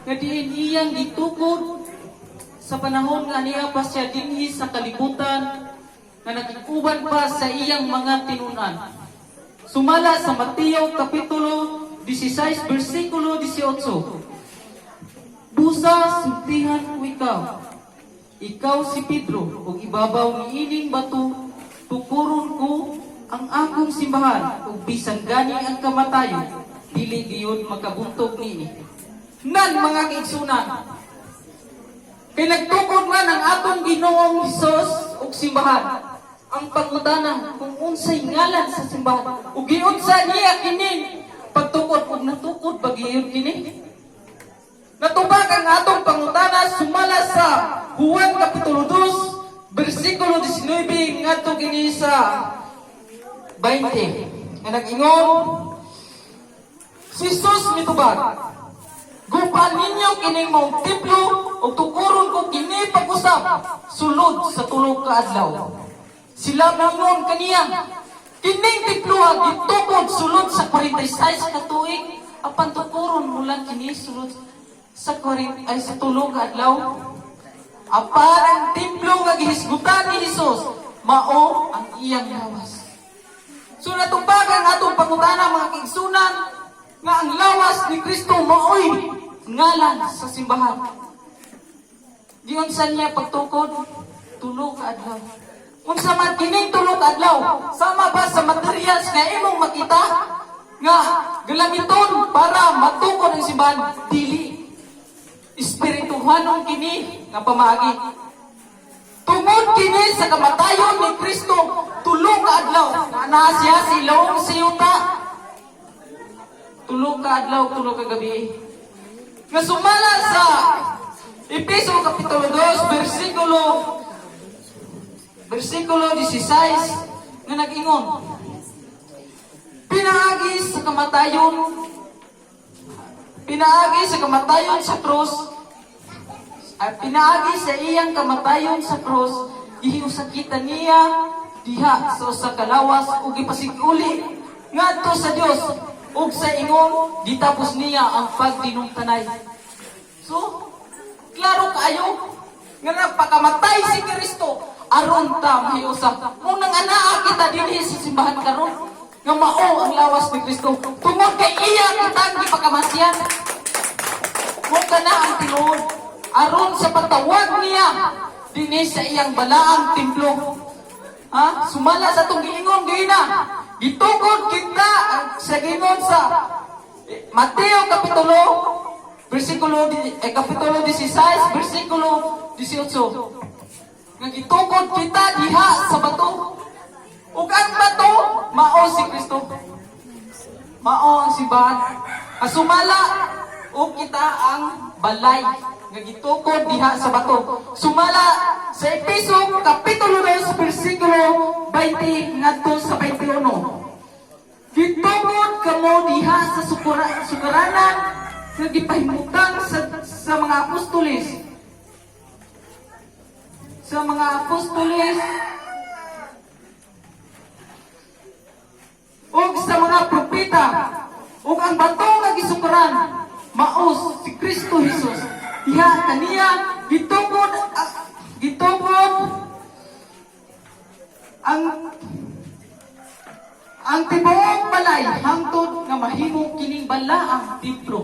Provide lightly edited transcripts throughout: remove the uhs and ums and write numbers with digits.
Nga diin iyang gitukod sa panahon nga niya pa siya dinhi sa kalibutan, nga nag-uban pa sa iyang mga tinunan. Sumala sa Mateo kapitulo 16 bersikulo 18. "Busa, sultihan ko ikaw. Ikaw si Pedro, ug ibabaw niining bato tukuron ko ang akong simbahan, ug bisan gani ang kamatayon dili gayud makabuntog niini." Nan, mga kaigsunan, kay nagtukod man ang atong Ginoong Hesus og simbahan. Ang pangutana kung unsay ngalan sa simbahan ug giunsa niya kini pagtukod, ug natukod ba gayud kini? Natubag ang atong pangutana sumala sa Juan Kapitulo 2, versikulo 19 ngadto kini sa 20, nga nag-ingon si Jesus mitubag, "Guba ninyo kining maong templo ug tukuron ko kini pag-usab sulod sa 3 ka adlaw." Sila mingon kaniya, "Kining temploha gitukod sulod sa 46 ka tuig, apan tukuron mo lang kini sulod sa 40 ay sa 3 ka adlaw?" Apan ang templo nga gihisgutan ni Hesus mao ang iyang lawas. So natubag ang atong pangutana, mga kaigsunan, nga ang lawas ni Kristo maoy ngalan sa simbahan. Giunsa niya pagtukod? 3 ka adlaw. Unsa man kining 3 ka adlaw? Sama ba sa materials nga imong makita nga galamiton para matukod ang simbahan? Dili. Espirituhanon kini nga pamaagi. Tungod kini sa kamatayon ni Kristo, 3 ka adlaw na naa siya sa ilawom sa yuta. 3 ka adlaw, 3 ka gabi. Nga sumala sa Epeso Kapitulo 2, versikulo 16 nga nag-ingon, "Pinaagi sa kamatayon sa krus, ay pinaagi sa iyang kamatayon sa krus, gihiusa kita niya diha sa usa ka lawas ug gipasiguli ngadto sa Dios, ug sa ingon gitapos niya ang pagtinumtanay." So, klaro kaayo nga nagpakamatay si Kristo aron ta mahiusa. Mao nang anaa kita dinhi sa simbahan karon nga mao ang lawas ni Kristo tungod kay iya kitang gipakamatyan. Mao kana ang tinuod aron sa pagtawag niya dinhi sa iyang balaang templo. Ha? Sumala sa atong giingon gina, gitukod kita sa gingon sa Mateo kapitulo versikulo eh, kapitulo 16 versikulo 18 nga gitukod kita diha sa bato, ug ang bato mao si Kristo, mao ang simbahan. Ang sumala ug kita ang balay nga gitukod diha sa bato sumala sa Epeso kapitulo 2 versikulo 20 ngadto sa 21. "Gitukod kamo diha sa sukaranan nga gipahimutang sa mga apostoles ug sa mga propeta, ug ang bato nga gisukaran mao si Kristo Jesus. Diha kaniya gitukod ang tibuok balay hangtod nga mahimo kining balaang templo."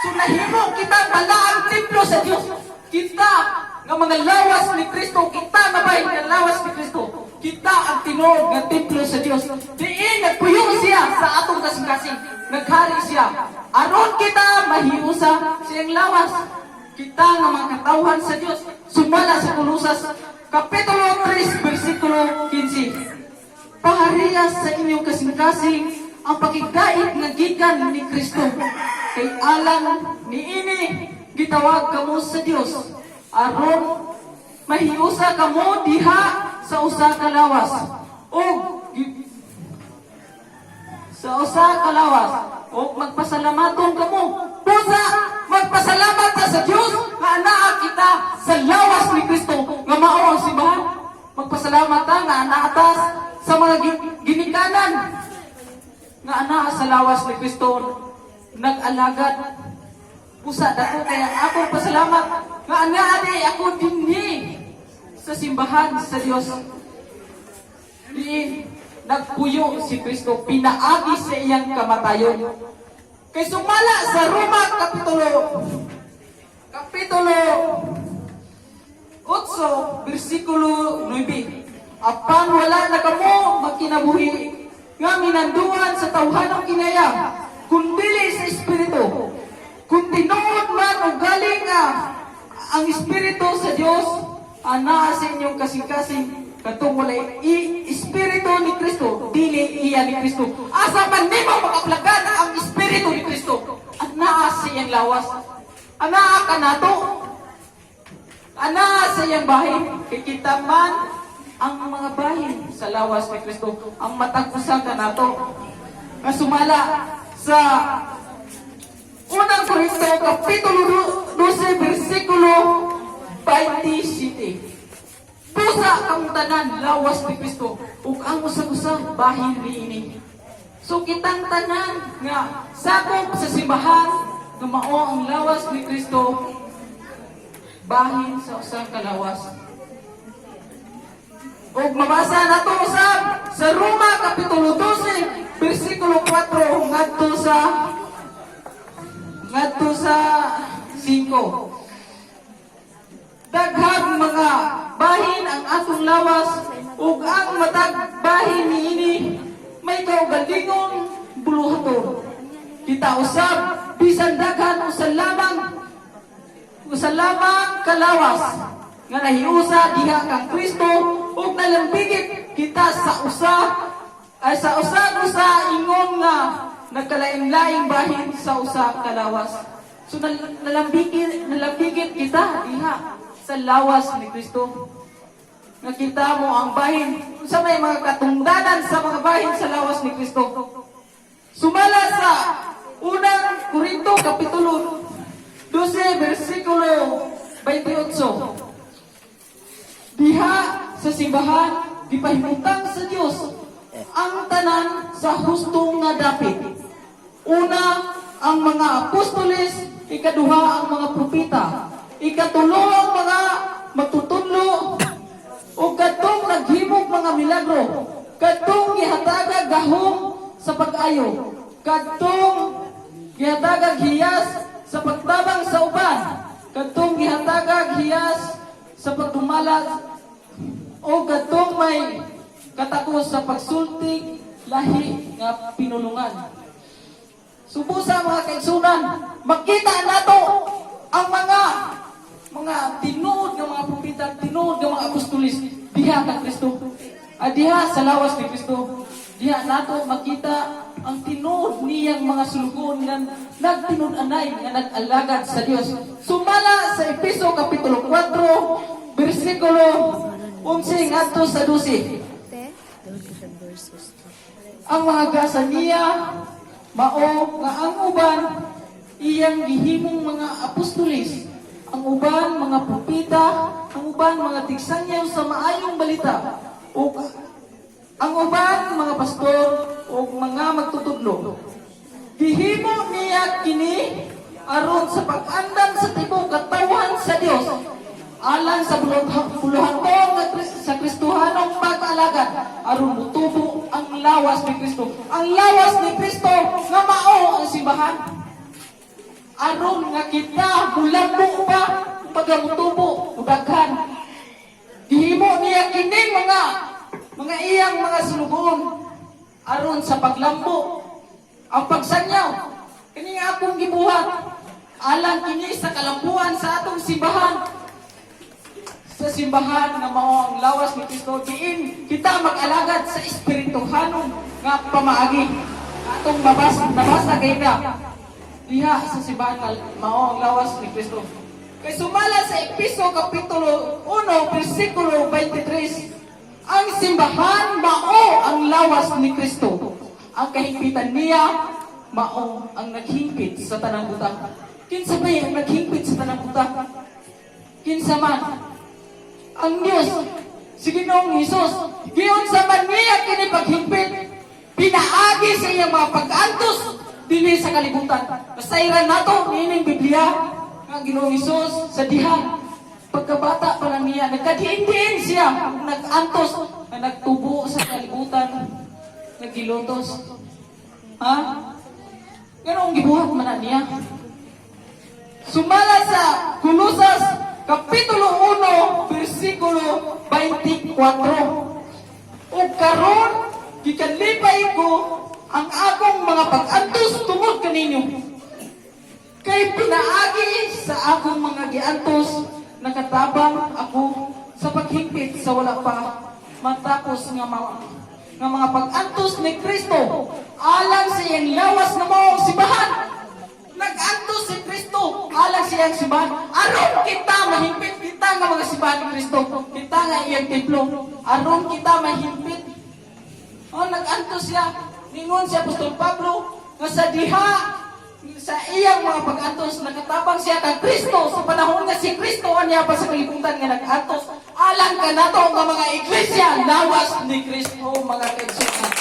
So nahimo kita balaang templo sa Dios. Kita nga mga lawas ni Kristo, kita nga bay nga lawas ni Kristo. Kita ang tinuod nga templo sa Dios. Diin nagpuyo siya sa atong kasing-kasing. Naghari siya. Aron kita mahiusa sa iyang lawas. Kita nga mga katawhan sa Dios. Sumala sa Kolosas Kapitulo 3 versikulo 15. "Pahariya sa inyong kasing-kasing ang pakigdait nga gikan ni Kristo. Kay alang niini gitawag kamo sa Dios aron mahiusa kamo diha sa usa ka lawas ug sa usa ka lawas ug magpasalamaton kamo." Busa magpasalamat ta sa Dios nga anaa kita sa lawas ni Kristo nga mao ang simbahan. Magpasalamat ta nga anaa ta sa mga ginikanan nga anaa sa lawas ni Kristo nag-alagad. Usa dako kay ang akong pasalamat nga anaa di ako dinhi sa simbahan sa Dios, diin nagpuyo si Kristo pinaagi sa iyang kamatayon. Kay sumala sa Roma kapitulo 8 bersikulo 9, apan wala na kamo magkinabuhi nga minanduan sa tawhanong kinaya, kundili sa Espiritu, kung tinuod man o galing nga ang Espiritu sa Dios anaa sa inyong kasing-kasing. Katong walay Espiritu ni Kristo, dili iya ni Kristo. Asa man nimo makaplagan ang Espiritu ni Kristo? Anaa sa iyang lawas, anaa ka nato, anaa sa iyang bahin. Kay kita man ang mga bahin sa lawas ni Kristo, ang matag usa ka nato. Nga sumala sa Unang Korinto, Kapitulo 12, versikulo 27. Busa ang tanan, lawas ni Kristo, ug ang usag-usa, bahin niini. So kitang tanan nga sakop sa simbahan nga mao ang lawas ni Kristo, bahin sa usang kalawas. Ug mabasa nato usab sa Roma Kapitulo 12 bersikulo 4 ngadto sa 5. Daghang mga bahin ang atong lawas ug ang matag bahin niini may kaugalingon buluhaton. Kita usab, bisan daghan, usa lamang kalawas nga nahiusa diha kang Kristo ug nalambigit kita sa usa usa ingon nga nagkalain-laing bahin sa usa ka lawas. So nalambigit kita diha sa lawas ni Kristo. Nga kita mo ang bahin sa may mga katungdanan sa mga bahin sa lawas ni Kristo. Sumala sa Unang Korinto Kapitulo 12 versikulo 28. Diha sa simbahan, gipahimutang sa Dios ang tanan sa hustong nga dapit. Una, ang mga apostoles, ikaduha, ang mga propeta, ikatulo, ang mga magtutudlo, o kadtong naghimog mga milagro, kadtong gihatagag gahom sa pag-ayo, kadtong gihatagag hiyas sa pagtabang sa uban, kadtong gihatagag hiyas sa pagdumala, o kadtong may katakos sa pagsultig lahi nga pinulungan. Subusa, mga kaigsunan, makita nato ang mga tinuod nga mga propeta, tinuod nga mga apostolis diha kang Kristo. Ah, diha sa lawas ni Kristo. Diha nato makita ang tinuod niyang mga sulugoon nga nagtinud-anay nga nag-alagad sa Dios. Sumala sa Efeso Kapitulo 4 bersikulo 11 ngadto sa 12. Ang mga gasa niya mao nga ang uban iyang gihimong mga apostolis, ang uban mga propeta, ang uban mga tigsangyaw sa maayong balita, ug ang uban mga pastor ug mga magtutudlo. Gihimo niya kini aron sa pag-andam sa tibuok katawhan sa Dios alang sa buluhaton nga sa Kristohanong pag-alagad aron mutubo ang lawas ni Kristo. Ang lawas ni Kristo nga mao ang simbahan. Aron nga kita mulambo pa, kumbaga mutubo, mudaghan. Gihimo niya kining mga iyang mga sulugoon aron sa paglambo, ang pagsanyaw. Kini nga akong gibuhat alang kini sa kalambuan sa atong simbahan, sa simbahan nga mao ang lawas ni Kristo, diin kita mag-alagad sa espirituhanon nga pamaagi. Atong nabasa kay na diha sa simbahan nga mao ang lawas ni Kristo. Kay sumala sa Efeso Kapitulo 1 bersikulo 23, ang simbahan mao ang lawas ni Kristo. Ang kahingpitan niya mao ang naghingpit sa tanang butang. Kinsa ba ang naghingpit sa tanang butang? Kinsa man? Ang Diyos, si Ginoong Hesus. Giunsa man niya kini paghingpit? Pinaagi sa iyang mga pag-antos. dinhi sa kalibutan. Masayran nato niining Biblia nga ang Ginoong Hesus sa diha pagkabata pa lang niya, nagkadiin-diin siya, nag-antos, na nagtubo sa kalibutan, nagilutos. Ha? Ganong gibuhat man na niya. Sumala sa Kolosas, Kapitulo 1, versikulo 24. "Ug karon gikalipay ko ang akong mga pag-antos tungod kaninyo. Kay pinaagi sa akong mga giantos, nakatabang ako sa paghingpit sa wala pa matapos nga mga pag-antos ni Kristo alang sa iyang lawas nga mao ang simbahan." Nag-antos si Kristo alang sa iyang simbahan. Aron kita mahimpit, kita nga mga simbahan ni Kristo, kita nga iyang templo, aron kita mahimpit. Oh, nag-antos siya. Ningon si Apostol Pablo nga sa diha sa iyang mga pag-antos, nakatabang siya kang Kristo sa panahon nga si Kristo anya pa sa kalibutan nga nag-antos alang kanato nga mga iglesia, lawas ni Kristo, mga kaigsuonan.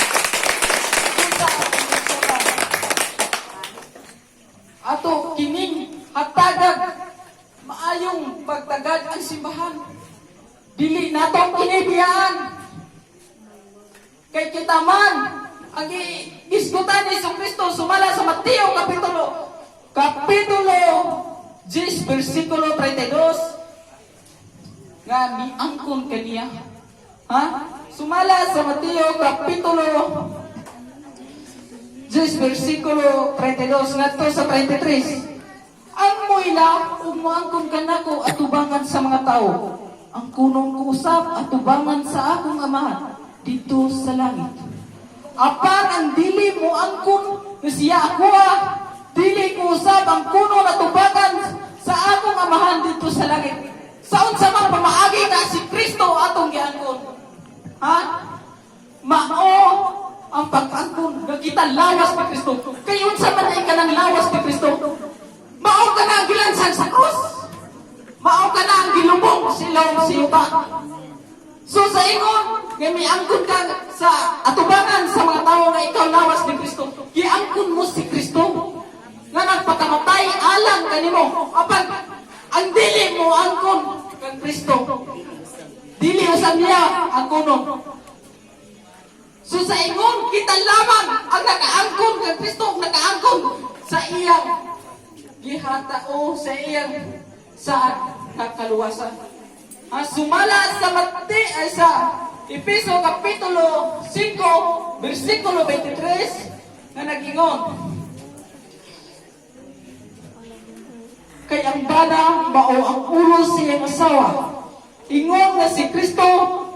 Kita ang kaigsuonan. Ato kining hatagag maayong pagtagad ang simbahan. Dili nato kinibiyaan. Kay kita man ang gisgutan ni Kristo sumala sa Mateo kapitulo 10 versikulo 32 nga miangkon kaniya. Ha? Sumala sa Mateo kapitulo 10 versikulo 32 ngadto sa 33. "Ang muila ug moangkon kanako atubangan sa mga tawo, angkunon ko usab atubangan sa akong Amahan didto sa langit. Apan ang dili mo angkon nga siya ako ah, dili ko usab angkunon atubangan sa akong Amahan didto sa langit." Sa unsa man pamaagi nga si Kristo atong giangkon. Ha? Mao ang pag-angkon nga kita lawas ni Kristo. Kay unsa man ay kanang lawas ni Kristo? Mao ka na ang gilansang sa krus. Mao ka na ang gilubong sa ilawom sa yuta. So sa ingon, nga miangkon ka sa atubangan sa mga tao nga ikaw lawas ni Kristo, giangkon mo si Kristo nga nagpakamatay alang kanimo. Apan ang dili mo angkon kang Kristo, dili usab niya angkonon. So sa ingon, kita lamang ang nakaangkon kang Kristo, ang nakaangkon sa iyang gihatao, sa iyang saad nga kaluwasan. Ang sumala sa Mati ay sa Epeso kapitulo 5 versikulo 23 nga nagingon, "Kay ang bana mao ang ulo sa iyang asawa. Ingon nga si Kristo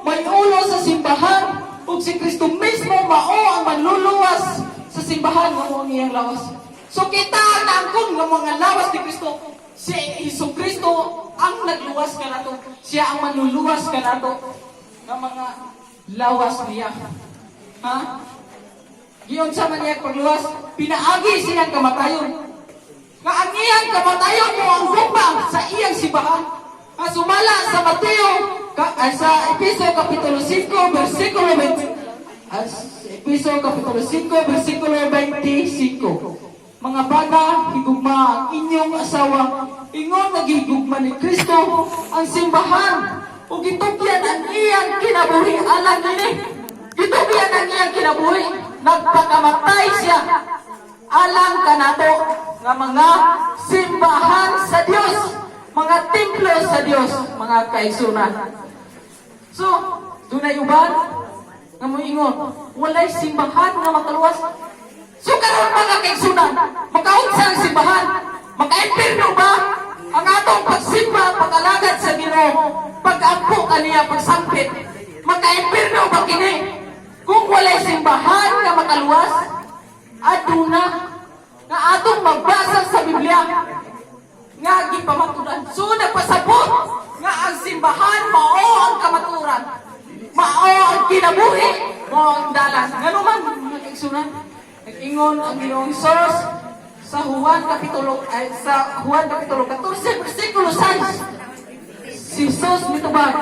may ulo sa simbahan ug si Kristo mismo mao ang manluluwas sa simbahan nga mao ang iyang lawas." So kita ang naangkon nga mga lawas ni Kristo. Si Hesus Kristo ang nagluwas kanato. Siya ang manluluwas kanato nga mga lawas niya. Ha? Giunsa man niya pagluwas? Pinaagi siyang kamatayon. Nga ang iyang kamatayon mao ang gugma sa iyang simbahan. Ang sumala sa Mateo, ay, sa Epeso Kapitulo 5, versikulo 20, sa Epeso Kapitulo 5, versikulo 25. "Mga bana, higugma ang inyong asawa, ingon nga gihigugma ni Kristo ang simbahan, ug gitugyan ang iyang kinabuhi alang niini." Gitugyan ang iyang kinabuhi. Nagpakamatay siya alang kanato nga mga simbahan sa Dios, mga templo sa Dios, mga kaigsuonan. So, dunay uban nga moingon, walay simbahan nga makaluwas. So karon, mga kaigsuonan, makaunsa ang simbahan? Maka-impierno ba ang atong pagsimba, pag-alagad sa Ginoo, pag-ampo kaniya, pagsampit? Maka-impierno ba kini? Kung walay simbahan nga makaluwas, aduna nga atong mabasa sa Biblia nga gipamaturan. So nagpasabot nga ang simbahan mao ang kamaturan. Mao ang kinabuhi, mao ang dalan. Ngano man, mga kaigsuonan, nag-ingon ang Ginoong Hesus sa Juan kapitulo ay sa Juan kapitulo 14 bersikulo 6. Si Jesus mitubag,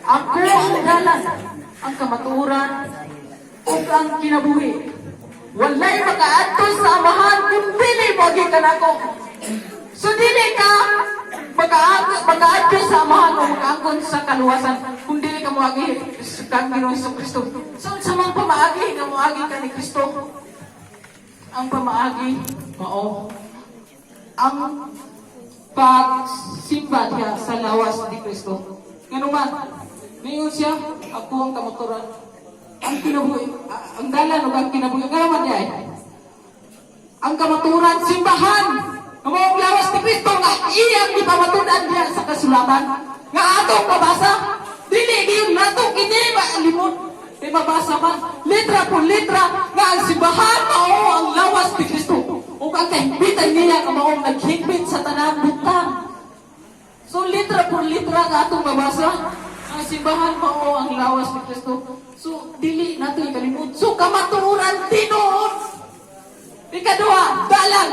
"Ako ang dalan, ang kamatuoran ug ang kinabuhi. Walay makaadto sa Amahan kung dili moagi kanako. So dili ka makaadto sa Amahan o makaangkon sa kaluwasan kung dili ka moagi kang Ginoong Kristo. So unsa man pamaagi nga moagi ka ni Kristo? Ang pamaagi mao ang pagsimba diha sa lawas ni Kristo. Ngano man, ningon siya, "Ako ang kamatuoran, ang kinabuhi, ang dalan ug ang kinabuhi." Ngano man diay? Ang kamatuoran, simbahan, nga mao ang lawas ni Kristo nga iyang gipamatud-an diha sa kasulatan nga atong mabasa. Dili gyud nato kini maalimot. Kay mabasa man, litra por litra, nga ang simbahan mao ang lawas ni Kristo. Ug ang kahigpitan niya nga maong naghigpit sa tanang butang. So litra por litra nga atong mabasa, ang simbahan mao ang lawas ni Kristo. So dili nato ikalimot. So kamatuoran, tinuod. Ikaduha, dalan.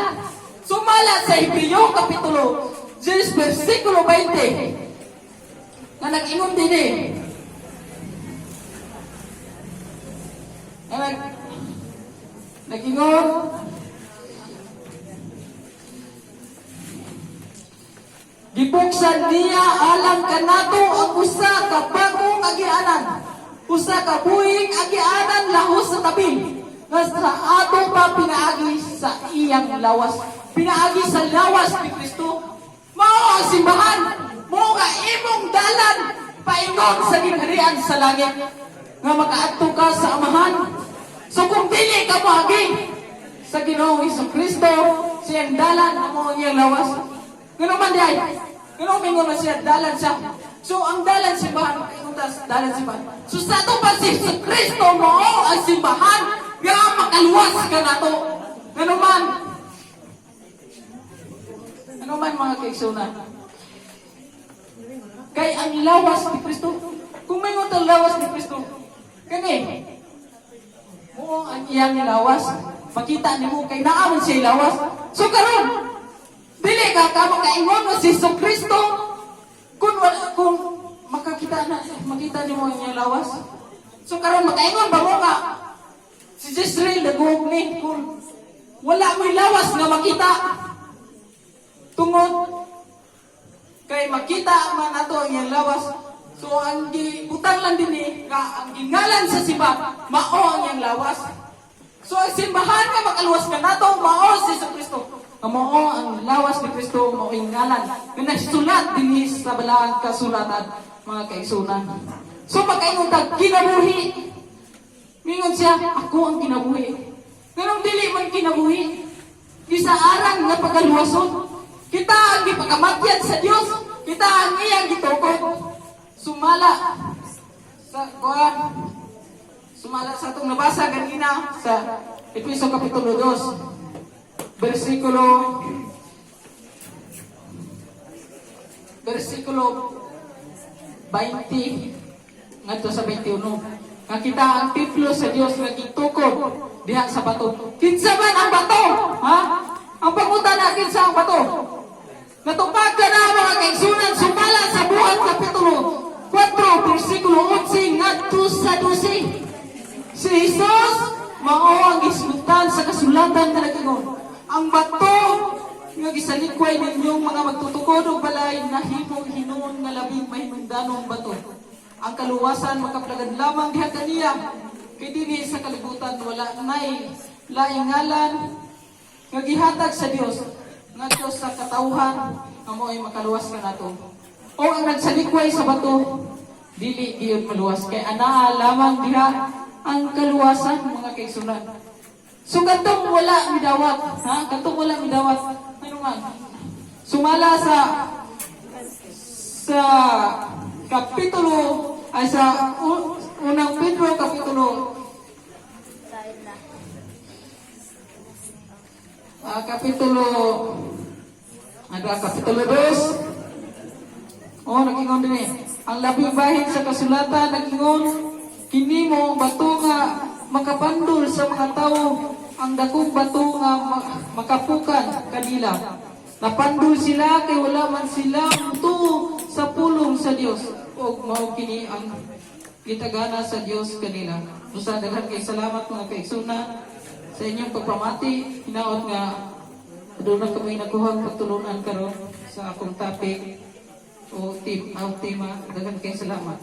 Sumala sa Hebreo Kapitulo 10 versikulo 20. Nga nag-ingon din eh. Nga nag-ingon, "Gibuksan niya alang kanato ang usa ka bag-ong agianan, usa ka buhing agianan lahos sa tabi, nga sa ato pa pinaagi sa iyang lawas." Pinaagi sa lawas ni Kristo. Mao ang simbahan, mao nga imong dalan paingon sa gingharian sa langit nga makaadto ka sa Amahan. So kung dili ka moagi sa Ginoong Hesus Kristo, siyang dalan, mao ang iyang lawas. Ngano man diay? Ngano mingon man siya, dalan siya? So ang dalan simbahan, ingon dalan simbahan. So sa ato pa si Hesus Kristo mao ang simbahan nga makaluwas ka nato. Ngano man? Ano man, mga kaigsunan? Kay ang lawas ni Kristo, kung may ang lawas ni Kristo, kani, mo ang iyang lawas, makita nimo kay naa man siya lawas. So karon, dili ka ka makaingon nga si Hesus Kristo kung wala, kung makakita na makita nimo ang iyang lawas. So karon, makaingon ba mo nga si Jezreel daghog ni kung wala mo'y lawas nga makita? Tungod kay makita man ato ang iyang lawas. So ang gibutang lang din eh, nga ang gingalan sa simba mao ang iyang lawas. So ang simbahan nga makaluwas ka nato mao si Hesus Kristo. Nga mao ang lawas ni Kristo, mao ang ngalan nga nasulat dinhi sa balaang kasulatan, mga kaigsunan. So makaingon tag kinabuhi. Mingon siya, "Ako ang kinabuhi." Nganong dili man kinabuhi? Gisaaran nga pagaluwason. Kita ang gipakamatyan sa Dios. Kita ang iyang gitukod. Sumala sa kuan. Sumala sa atong nabasa ganina sa Efeso Kapitulo 2 versikulo 20 ngadto sa 21 nga kita ang templo sa Dios nga gitukod diha sa bato. Kinsa man ang bato? Ha? Ang pangutana, kinsa ang bato? Natupag ka na, mga kaigsunan, sumala sa Buhat Kapitulo 4 versikulo 11 ngadto sa 12. Si Jesus mao ang gisgutan sa kasulatan nga nag-ingon, "Ang bato nga gisalikway ninyong mga magtutukod og balay nahimong hinuon nga labing mahinungdanong bato. Ang kaluwasan makaplagan lamang diha kaniya, kay dinhi sa kalibutan wala nay laing ngalan nga gihatag sa Dios ngadto sa katawhan nga mo'y makaluwas kanato. O ang nagsalikway sa bato dili giyud maluwas, kay anaa lamang diha ang kaluwasan," mga kaigsunan. So katong wala midawat, ha? Katong wala midawat, ano man? Sumala sa kapitulo ay sa Unang Pedro kapitulo kapitulo ano, kapitulo 2. Oh, nag-ingon din eh. Ang labing bahin sa kasulatan nag-ingon, "Kini mao ang bato nga makapandol sa mga tao, ang dakong bato nga makapukan kanila. Napandol sila kay wala man sila mutuo sa pulong sa Dios ug mao kini ang gitagana sa Dios kanila." Usa, daghan kay salamat, mga kaigsunan, sa Sa inyong pagpamati, hinaot nga aduna kami nakuha pagtulunan karon sa akong topic o team, o tema. Daghan kayong salamat.